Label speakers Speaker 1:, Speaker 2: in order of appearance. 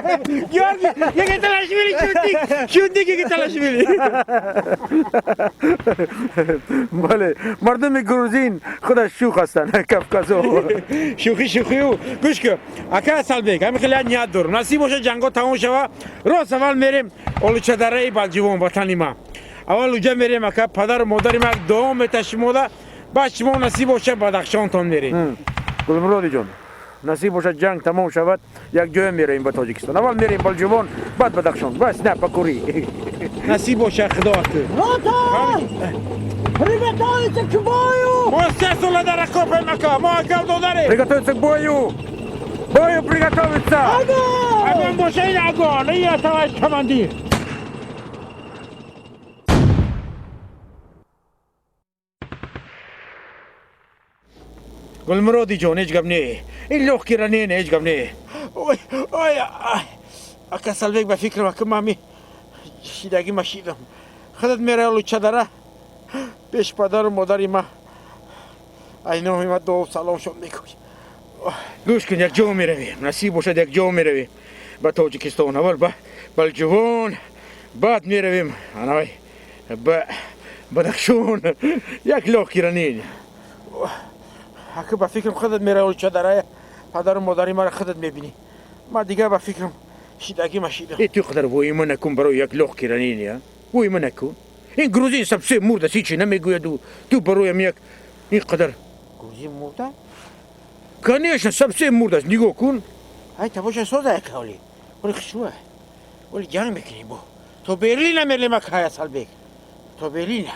Speaker 1: Георгий Гегеталашвили, шутник, шутник Гегеталашвили.
Speaker 2: Бале, мардуми грузин худаш шӯх ҳастанд, кавказо.
Speaker 1: Шӯхӣ шӯхиу, гӯш кун, ака Асалбек, ҳамин хеле ният дорам. Насиб боша, ҷанго тамом шава, рост аввал мерем Олучадараи Балҷувон, ватани ма. Аввал уҷа мерем, ака, падару модари ма дуо мета шумода, баъд шумо, насиб боша, Бадахшонтон мерем.
Speaker 2: Гулмуроди ҷон, насиб бошад, ҷанг тамом шавад, як ҷоя меравем ба Тоҷикистон. Аввал мерем Балҷувон, баъд Бадахшон. Бас на покурӣ.
Speaker 1: Насиб боша, худо аку.
Speaker 3: Рота! Приготовиться к бою!
Speaker 1: Мо 3 сола дар окопем, ака, мо акав додарем.
Speaker 2: Приготовиться к бою! Бою приготовиться!
Speaker 3: Огонь!
Speaker 1: Огонь боша, ин огонь, ин товарищ командир. Гулмуроди ҷон, ҳеҷ гап не, ин лёгкий ранение, ҳеҷ гап не. Ой, ой, ака Салбек, ба фикрам, ака, мами шидаги ма шидам. Худат мераи Олучадара, пеш падару модари ма айноми ма дуо салом шон мекӯй.
Speaker 2: Гӯш кун, як ҷо меравем, насиб бошад, як ҷо меравем ба Тоҷикистон. Аввал ба Балҷувон, баъд меравем анавай ба Бадахшон. Як лёгкий ранение.
Speaker 1: Ака, ба фикрам, худат мераи Олучадарая, падару модари мара худат мебинӣ. Ма дигар, ба фикрам, шидаги ма шидам.
Speaker 2: Э, ту қадар воима накун барои як лёгкий ранение, воима накун. Ин грузин совсем мурда, ҳичи намегӯяду ту бароям як ин қадар.
Speaker 1: Грузин мурда?
Speaker 2: Конечно, совсем мурдааст, нигоҳ кун.
Speaker 1: Ай, табоша соза, ака, оли оли хушрӯа, оли ҷанг мекунем бо то Берлина мерем, ака Асалбек, то Берлина.